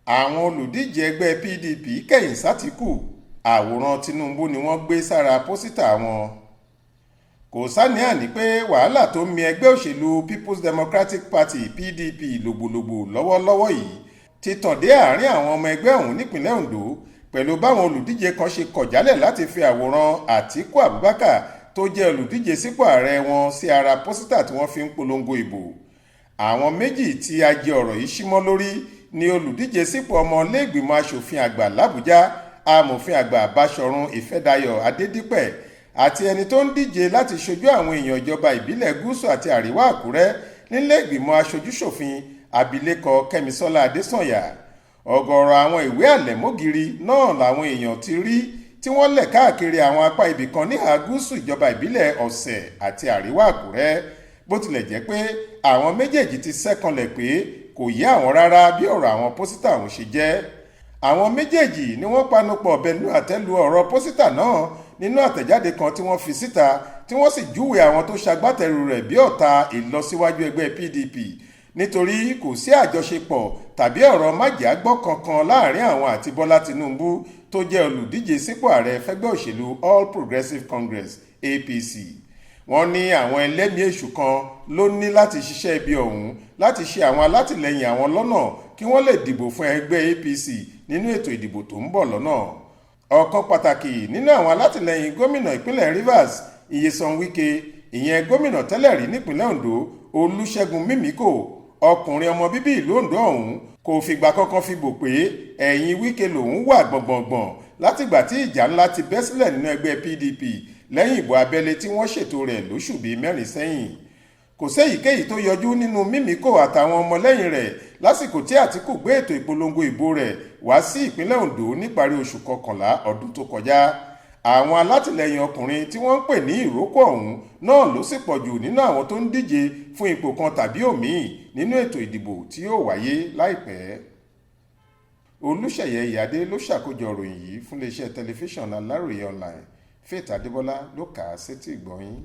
Àwọn olùdíje ẹgbẹ́ PDP kẹ̀yìn sátìkù, àwòrán Tinubu ni wọ́n gbé sára pósítà wọn. Kò sáni-àní pé wàhálà tó ń mi ẹgbẹ́ òṣèlú Peoples Democratic Party, PDP, lògbòlògbò lọ́wọ́lọ́wọ́ yìí ti tàn dé àárín àwọn ọmọ ẹgbẹ́ ọ̀hún nípìnlẹ̀ Ondo, pẹ̀lú báwọn olùdíje kan ṣe kọ̀ jálẹ̀ láti fi àwòrán Àtíkù Abubakar tó jẹ́ olùdíje sípò ààrẹ wọn sí ara pósítà tí wọ́n fi ń polongo ìbò. Àwọn méjì tí ajé ọ̀rọ̀ yìí símọ́ lórí ni olùdíje sípò ọmọ iléègbìmọ̀ asòfin àgbà làbújá, amòfin àgbà Báṣọ̀run Ìfẹ́dayọ̀ Adédípẹ̀, àti ẹni tó ń díje láti ṣojú àwọn èèyàn ìjọba ìbílẹ̀ gúúsù àti àríwá Àkúrẹ́ nílẹ̀ẹ́gbìmọ̀ aṣojúṣòfin, abilékọ Kẹ́misọ́lá Adésànyà. Ọ̀gọ̀ọ̀rọ̀ àwọn ìwé àlẹ̀mógiri náà làwọn èèyàn ti rí tí wọ́n lẹ̀ káàkiri àwọn apá ibì kan níhà gúúsù ìjọba ìbílẹ̀ Ọ̀sẹ̀ àti àríwá Àkúrẹ́, bó tilẹ̀ jẹ́ pé àwọn méjèèjì ti sẹ́kànlẹ̀ pé kò yé àwọn rárá bí ọ̀rọ̀ àwọn pósítà ọ̀hún ṣe jẹ́. Àwọn méjèèjì ni wọ́n panupọ̀ bẹnu àtẹ́ lu ọ̀rọ̀ pósítà náà nínú àtẹ̀jáde kan tí wọ́n fi síta, tí wọ́n sì júwe àwọn tó ṣagbátẹrù rẹ̀ bí ọ̀tá ìlọsíwájú ẹgbẹ́ PDP, nítorí kò sí àjọṣepọ̀ tàbí ọ̀rọ̀ májàgbọ́ kankan láàrin àwọn àti Bọ́lá Tinubu tó jẹ́ olùdíje sípò ààrẹ fẹ́gbẹ́ òṣèlú All Progressives Congress, APC. Wọ́n ní àwọn ẹlẹ́mìí èṣù kan ló ní láti ṣiṣẹ́ ibi ọ̀hún láti ṣe àwọn alátìlẹyìn àwọn lọ́nà kí wọ́n lè dìbò fún ẹgbẹ́ APC nínú ètò ìdìbò tó ń bọ̀ lọ́nà. Ọ̀kan pàtàkì nínú àwọn alátìlẹyìn gómìnà ìpínlẹ̀ Rivers, Nyesom Wike, ìyẹn gómìnà tẹ́lẹ̀ rí nípìnlẹ̀ Ondo, Olùṣègùn Mímíkò, ọkùnrin ọmọ bíbí ìlú Ondo ọ̀hún, kò fìgbà kankan fi bò pé ẹ̀yìn Wike lòún wà gbọ̀ngbọ̀ngbọ̀n látìgbà tí ìjà ńlá ti bẹ́ sílẹ̀ nínú ẹgbẹ́ PDP lẹ́yìn ìbò abẹ́lé tí wọ́n ṣètò rẹ̀ lóṣù bíi 4 sẹ́yìn. Kò séyìíkéyìí tó yọjú nínú Mímíkò àtàwọn ọmọlẹ́yìn rẹ̀ lásìkò tí Àtìkù gbé ètò ìpolongo ìbò rẹ̀ wá sí ìpínlẹ̀ Ondo níparí oṣù kọkànlá ọdún tó kọjá. Àwọn alátìlẹyìn ọkùnrin tí wọ́n ń pè ní ìrókò ọ̀hún náà ló sì pọ̀ jù nínú àwọn tó ń díje fún ipò kan tàbí òmíì nínú ètò ìdìbò tí yóò wáyé láìpẹ́. Olùṣeyẹ Ìyáde ló ṣàkójọ ìròyìn yìí fún iléeṣẹ́ tẹlifíṣàn Aláròye Online. Faith Adébọlá ló kà á sétí ìgbọ́ yín.